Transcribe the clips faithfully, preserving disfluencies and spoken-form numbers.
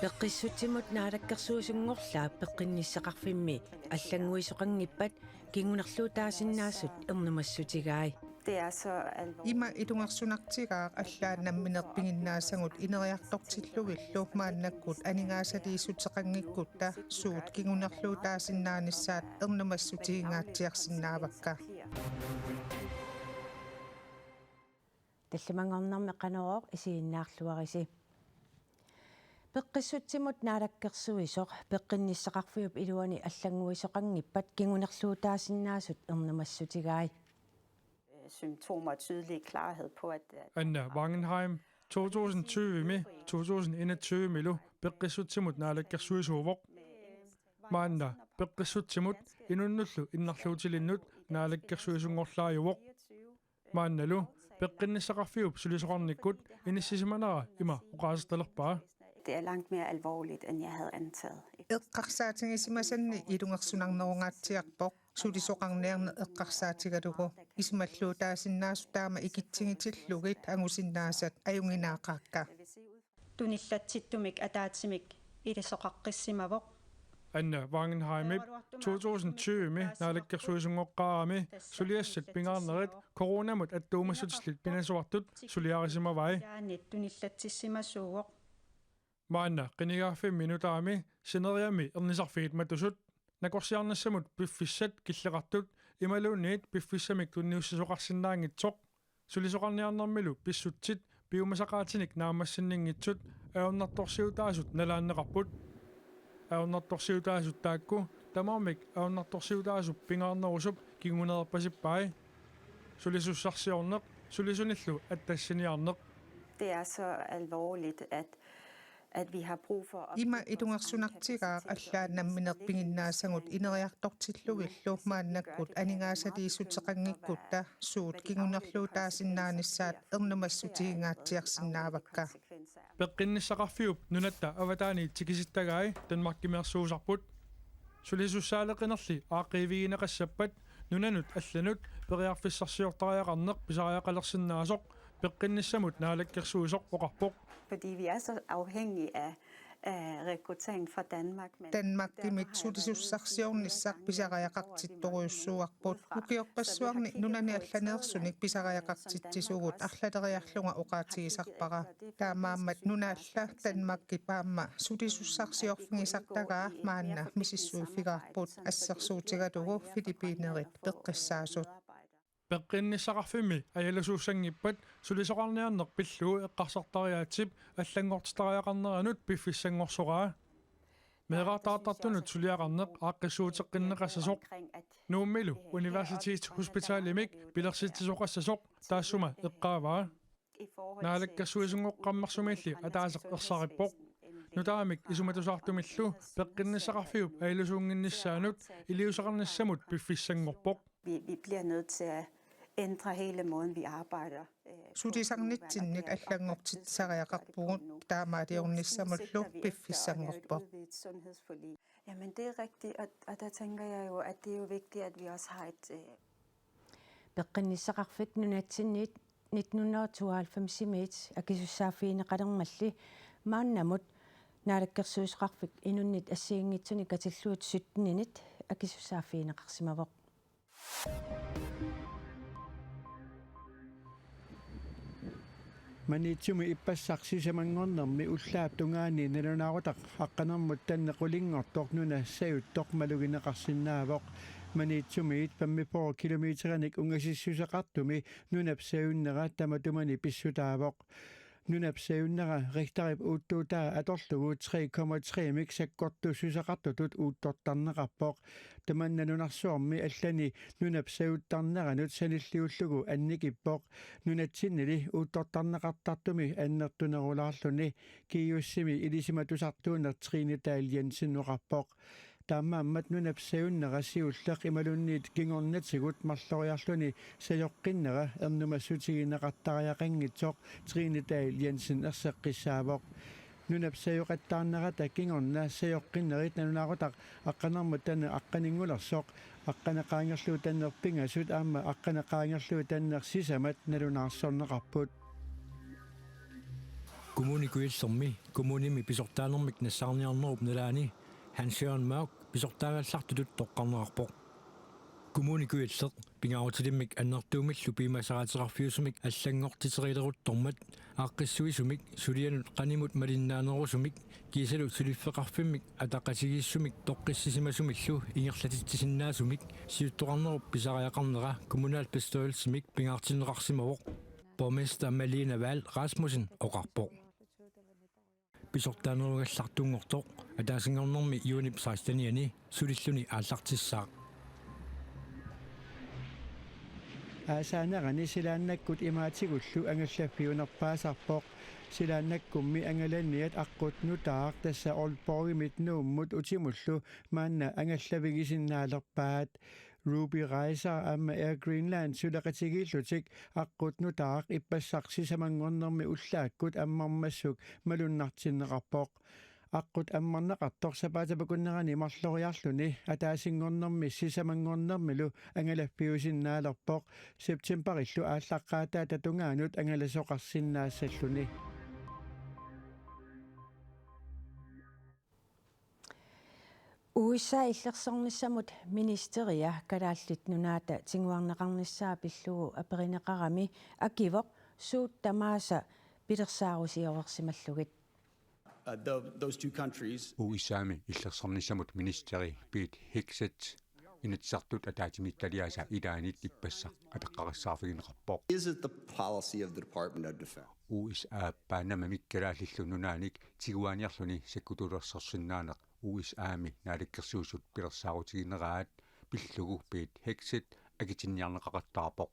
Peqqissutsimut naalakkersuisunngorlaap peqqinnissaqarfimmi allannguisoqanngippat kingunerluutaasinnaasut ernumassutigai. Det er så alvorligt. Ima ilungersunartigaaq allaat nammineq piginnaasagut ineriartortillugillu maannakkut aningaasaliissuteqanngikkutta suut kingunerluutaasinnaanissaat ernumassutigingaatsiarsinnaavakka. Tallimanngornermi Qanorooq isiginnaarluarisi. Peqqissutsimut naalakkersuisoq peqqinnissaqarfiup iluani allannguisoqanngippat kingunerluutaasinnaasut ernumassutigai. Symptomer og tydelig klarhed på, at, at Anna Wangenheim, to tusind tyve-mi to tusind enogtyve-milu peqqissutsimut naalakkersuisuuvoq. Maanna peqqissutsimut inunnullu innarluutilinnut naalakkersuisunngorlaajuvoq. Maannalu peqqinnissaqarfiup sulisoqarnikkut inissisimanera ima oqaasertalerpaa. Det er langt mere alvorligt, end jeg havde antaget. Eqqarsaatigisimasanni ilungersunarnerungaatsiarpoq sulisoqarniarneq eqqarsaatigalugu. Isumalluutaasinnaasut taama ikitsigitillugit angusinnaasat ajunnginnaaqaakka. Tunillatsittumik ataatsimik ilisoqaqqissimavoq. Anna Wangenheimip to tusind tyve-mi naalakkersuisunngoqqaarami suliassat pingaarnerit coronamut attuumassutillit pinasuartut suliarisimavai. Jaanit tunillatsissimasuuvoq. Maanna qinigaaffimmi nutaami sineriammi ernisarfiit matusut, nakorsiarnissamut piffissat killeqartut imaluunniit piffissamik tunniussisoqarsinnaanngitsoq. Sulisoqarniarnermilu pissutsit piumasaqaatinik naammassinninngitsut ajornartorsiutaasut nalaanneqarput. Ajornartorsiutaasut taakku tamarmik ajornartorsiutaasup pingaarnerusup kinguneerpasippai. Sulisussarsiorneq, sulisunillu attassiniarneq. Det er så alvorligt, at, at vi har brug for at Ima ilungersunartigaaq allaat nammineq piginnaasagut ineriartortillugillu maannakkut aningaasaliissuteqanngikkutta suut kingunerluutaasinnaanissaat ernumassutiginngaatsiarsinnaavakka. Peqqinnissaqarfiup nunatta avataaniit tikisittagai Danmarkimiorsuusarput. Sulisussaaleqinerli aaqqiivigineqassappat nunanut allanut periarfissarsiortariaqarneq pisariaqalersinnaasoq peqqinnissamut naalakkersuisoq oqarpoq. Fordi vi er så afhængige af, af rekruttering fra Danmark. Men Danmarkimit sulisussarsiornissaq pisariaqartittorujussuuarput. Ukiorpassuarni nunani allaneersunik pisariaqartitsisugut arlaleriarlunga oqaatigisarpara. Taamaammat nuna alla Danmarkip aamma sulisussarsiorfigisartagaa maanna misissuiffigaarput, assersuutigalugu Filippinerit peqqissaasut. Peqqinnissaqarfimmi ajalusuussanngippat sulisoqarniarneq pillugu eqqarsartariaatsip allanngortitariaqarneranut piffissanngorsoraa. Meerartaartartunut suliaqarneq aaqqissuuteqqinneqassasoq. Nuummilu Universitetshospitalimik pilersitsisoqassasoq taassuma eqqaavaa. Naalakkersuisunngoqqammersumiilli ataaseq ersarippoq. Nutaamik isumatusaartumillu peqqinnissaqarfiup ajalusuunnginnissaanut iliuuseqarnissamut piffissanngorpoq. Vi, vi bliver nødt til at ændre hele måden, vi arbejder, øh, på. Sulisarnitsinnik allanngortitsisariaqarpugut, taamaaliornissamullu piffissanngorpoq. Jamen, det er rigtigt, og, og der tænker jeg jo, at det er jo vigtigt, at vi også har et, øh, Peqqinnissaqarfik nunatsinniit nitten hundrede og tooghalvfems-imiit akisussaaffigineqalermalli maannamut naalakkersuisoqarfik inunnit assigiinngitsunik katillugit sytten-init akisussaaffigineqarsimavoq. Maniitsumi ippassaq sisamanngornermi ullaap tungaani nalunaarutaq aqqanermut tanneq qulinngortoq nuna sajuttoq malugineqarsinnaavoq. Maniitsumiit femogfyrre kilometerinik ungasissuseqartumi nunap sajunnera tamatumani pissutaavoq. Nunap sajunnera Richterip uuttuutaa atorlugu tre komma tre-mik sakkortussuseqartutut uuttortarneqarpoq. Tamanna nunarsuarmi allani nunap sajuttarneranut sanilliullugu annikippoq. Nunatsinnili uuttortarneqartartumi annertunerulaarluni. Kiiussimi ilisimatusartuuneq Trine Dahl Jensen oqarpoq. Taamaammat nunap sajunnera siulleq imaluunniit kingornatigut marloriarluni sajoqqinnera ernumassutigineqartariaqanngitsoq Trine Dahl Jensen erseqqissaavoq. Nunap sajoqattaarnerata kingorna sajoqqinnerit nalunaarutaq aqqanermut tanneq aqqaninngulersoq, aqqaneq qaangerlugu tanneq pingasut aamma aqqaneq qaangerlugu tanneq sisamat nalunaarsorneqarput. Kommune Kujallermi kommunimi pisortaanermik nassaarniarnerup nalaani Hans Jørgen Mørch pisortaagallartutut toqqarneqarpoq. Kommune Kujalleq pingaarutilimmik annertuumillu piumasaqaateqarfiusumik allanngortiterileruttormat aaqqissuisumik sulianut qanimut malinnaanerusumik kiisalu suliffeqarfimmik ataqatigiissumik toqqissisimasumillu ingerlatitsisinnaasumik siuttoqarnerup pisariaqarnera kommunalbestyrelsimik pingaartinneqarsimavoq, borgmester Malene Vahl Rasmussen oqarpoq. Pisortaanerugallartunngortoq ataasinngornermi juunip sekstenianni sulilluni aallartissaaq. Aasaanerani silaannakkut imaatigullu angallaffiunerpaasarpoq. Silaannakkummi angalaniat aqqut nutaaq, tassa Aalborgimit Nuummut utimullu, maanna angallavigisinnaalerpaat. Ruby Rejser aamma Air Greenland suleqatigiillutik aqqut nutaaq ippassaq sisamanngornermi ullaakkut ammarmassuk malunnartinneqarpoq. Aqqut ammarneqartoq sapaatip akunnerani marloriarluni ataasinngornermi sisamanngornermilu angalaffiusinnaalerpoq, septemberillu aallaqqaataata tungaanut angalasoqarsinnaassalluni. U S A illersornissamut ministeria Kalaallit Nunaata tiguarneqarnissaa pillugu aperineqarami akivoq suut tamaasa pilersaarusioreersimallugit. Uh, tho- those two countries. U S A-mi illersornissamut ministeri Pete Hegseth Inatsisartut ataatsimiititaliaasa ilaanni ippassaq apeqqarissaarfigineqarpoq. Is it the policy of the Department of Defense? U S A Panamamik Kalaallit Nunaannik tiguaaniarluni sakkutuulersorsinnaaneq U S A-mi Naalakkersuisut pilersaarutigineraat pillugu Pete Hegseth akitinniarneqaqattaarpoq.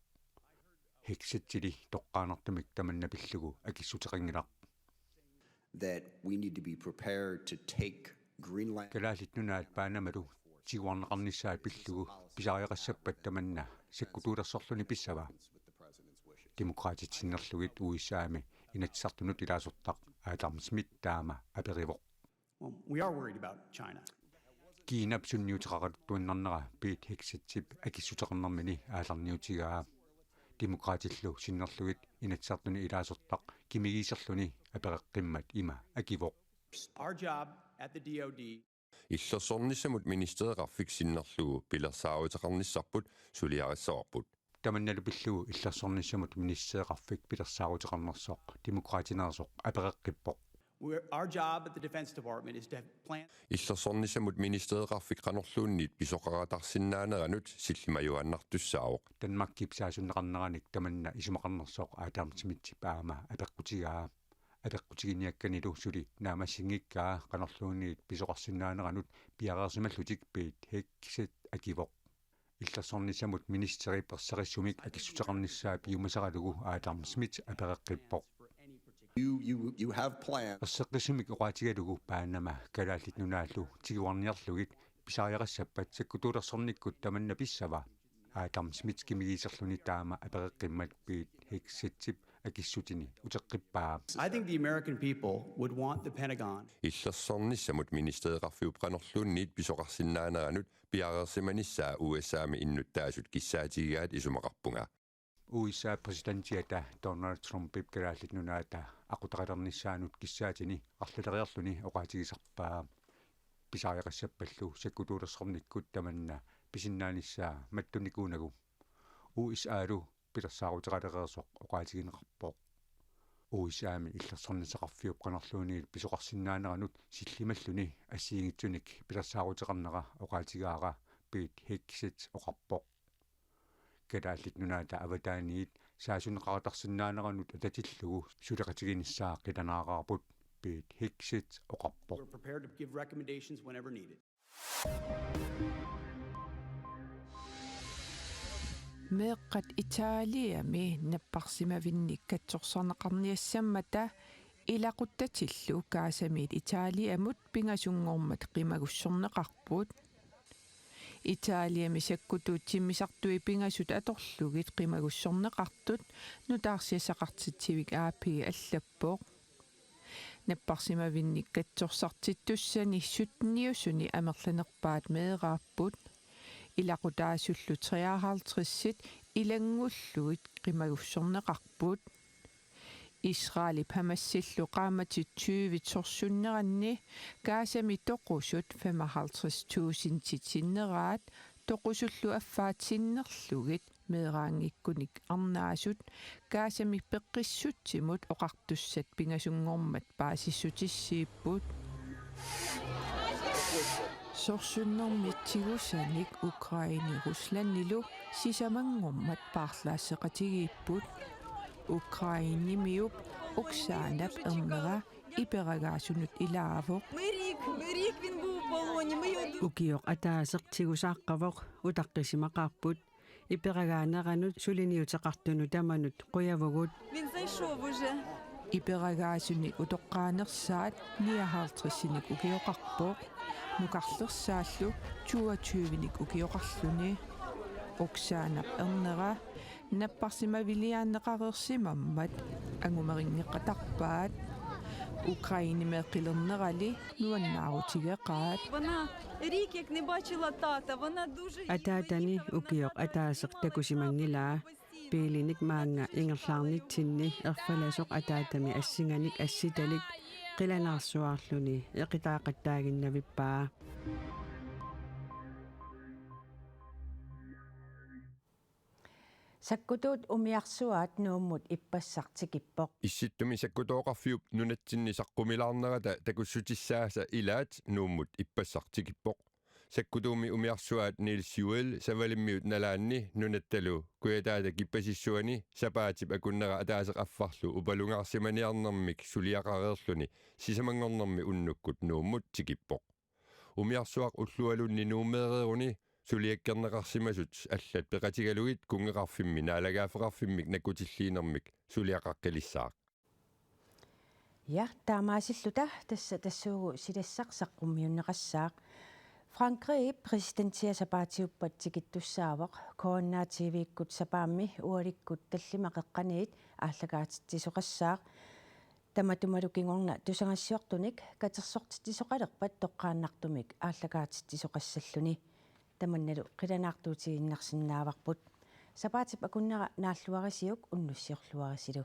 Hegsethili toqqaannartumik tamanna pillugu akissuteqanngilaq. That we need to be prepared to take Greenland. Kalaallit Nunaat Panamalu tiguarneqarnissaat pillugu pisariaqassappat tamanna sakkutuulersorluni pissava? Demokraatit sinnerlugit U S A-mi Inatsisartunut ilaasortaq Adam Smith taama aperivoq. Well, we are worried about China. Kiinap sunniuteqaqartuinnarnera Pete Hegsethip akissuteqarnermini aallarniutigaa. Demokraatillu sinnerlugit Inatsisartuni ilaasortaq kimigiiserluni apereqqimmat ima akivoq. Our job at the D O D. Illersornissamut ministereqarfik sinnerlugu pilersaaruteqarnissarput suliarissavarput. Tamannalu pillugu illersornissamut ministereqarfik pilersaaruteqarnersoq Demokraatineersoq apereqqippoq. We're, our job at the Defense Department is to have plans. Illersornissamut ministereqarfik qanorluunniit pisoqaratarsinnaaneranut sillimajuaannartussaavoq. Danmarkip saasunneqarneranik tamanna isumaqarnersoq Adam Smithip aamma apeqqutigaa. Apeqqutiginiakkanilu suli naammassinngikkaa qanorluunniit pisoqarsinnaaneranut piareersimallutik Pete Hegseth akivoq. Illersornissamut ministeri perserissumik akissuteqarnissaa piumasaralugu Adam Smith apereqqippoq. You, you, you have plans. Perseqqissumik oqaatigalugu Panama Kalaallit Nunaallu tiguarniarlugit pisariaqassappat sakkutuulersornikkut tamanna pissava? Adam Smith kimigiiserluni taama apereqqimmat Pete Hegsethip akissutini uteqqippaa. I think the American people would want the Pentagon. Illersornissamut ministereqarfiup qanorluunniit pisoqarsinnaaneranut piareersimanissaa U S A-mi innuttaasut kissaatigigaat isumaqarpunga. U S A præsidentiata Donald Trumpip Kalaallit Nunaata aqutaqalernissaanut kissaatini arlaleriarluni oqaatigisarpaa. Pisariaqassappallu sakkutuulersornikkut tamanna pisinnaanissaa mattunnikuunagu U S A-lu pilersaaruteqalereersoq oqaatigineqarpoq. U S A-mi illersornissaqarfiup qanorluunniit pisoqarsinnaaneranut sillimalluni assigiinngitsunik pilersaaruteqarnera oqaatigaara Pete Hegseth oqarpoq. Kalaallit Nunaata avataaniit saasunneqaqatarsinnaaneranut atatillugu suleqatiginissaa qilanaaraarput, Pete Hegseth oqarpoq. We're prepared to give recommendations whenever needed. Meeqqat Italiami napparsimavinnik katsorsarneqarniassammata ilaquttatillu Gazamiit Italiamut pingasunngormat qimagussorneqarput. Italiami sakkutuut timmisartui pingasut atorlugit qimagussorneqartut nutaarsiassaqartitsivik A P allappoq. Napparsimavinnik katsorsartittussani sytteniusuni amerlanerpaat meeraapput. Ilaqutaasullu treoghalvtredsit ilanngullugit qimagussorneqarput. Israelip Hamasillu qaammatit tyve sorsunneranni Gazami toqusut femoghalvtreds tusindit sinneraat, toqusullu affaat sinnerlugit meeraanngikkunik arnaasut Gazami peqqissutsimut oqartussat pingasunngormat paasissutissiipput. Sorsunnermi tigusanik Ukrainep Ruslandilu sisamanngormat paarlaasseqatigiipput. Ukrainimiup Oksanap ernera iperagaasunut ilaavoq. Ми рік, ми рік він був у полоні, ми його ду- Ukioq ataaseq tigusaaqqavoq, utaqqisimaqaarput. Iperagaaneranut suliniuteqartunut tamanut qujavugut. Він зайшов уже. Iperagaasunik utoqqaanersaat nioghalvtredsinik ukioqarpoq. Nukarlersaallu toogtyvenik ukioqarluni. Oksanap ernera napparsimaviliaanneqareersimammat angumerinngeqatarpaat. Ukrainemeeqqilernerali nuannaarutigeqaat. Вона рік, як не бачила тата, вона дуже... Ataatani ukioq ataaseq takusimanngilaa. Biilinik maanga ingerlaarnitsinni erfalasoq ataatami assinganik assitalik qilanaarsuarluni eqitaaqattaaginnavippaa. Sakkutuut umiarsuaat Nuummut ippassaq tikippoq. Issittumi sakkutooqarfiup nunatsinni saqqumilaarnerata takussutissaasa ilaat Nuummut ippassaq tikippoq. Sakkutuumi umiarsuaat Niels Juel Savalimmiut nalaanni nunattalu Kujataata kippasissuani sapaatip akunnera ataaseq affarlu upalungaarsimaniarnermik suliaqareerluni sisamanngornermi unnukkut Nuummut tikippoq. Umiarsuaq ullualunni Nuummeereeruni suliakkerneqarsimasut allat peqatigalugit kunngeqarfimmi naalagaaffeqarfimmik nakkutilliinermik suliaqaqqilissaaq. Ja, taamaasilluta tassa tassuugu silassaq saqqummiunneqassaaq. Frankrigip præsidentia sapaatiuppat tikittussaavoq. K N R T V-kkut sapaammi ualikkut tallimat qeqqaniit aallakaatitsisoqassaaq. Tamatumalu kingorna tusagassiortunik katersortitsisoqalerpat toqqaannartumik aallakaatitsisoqassalluni. Tamannalu qilanaartuutigiinnarsinnaavarput. Sapaatip akunnera naalluarisiuk unnussiorluarisilu.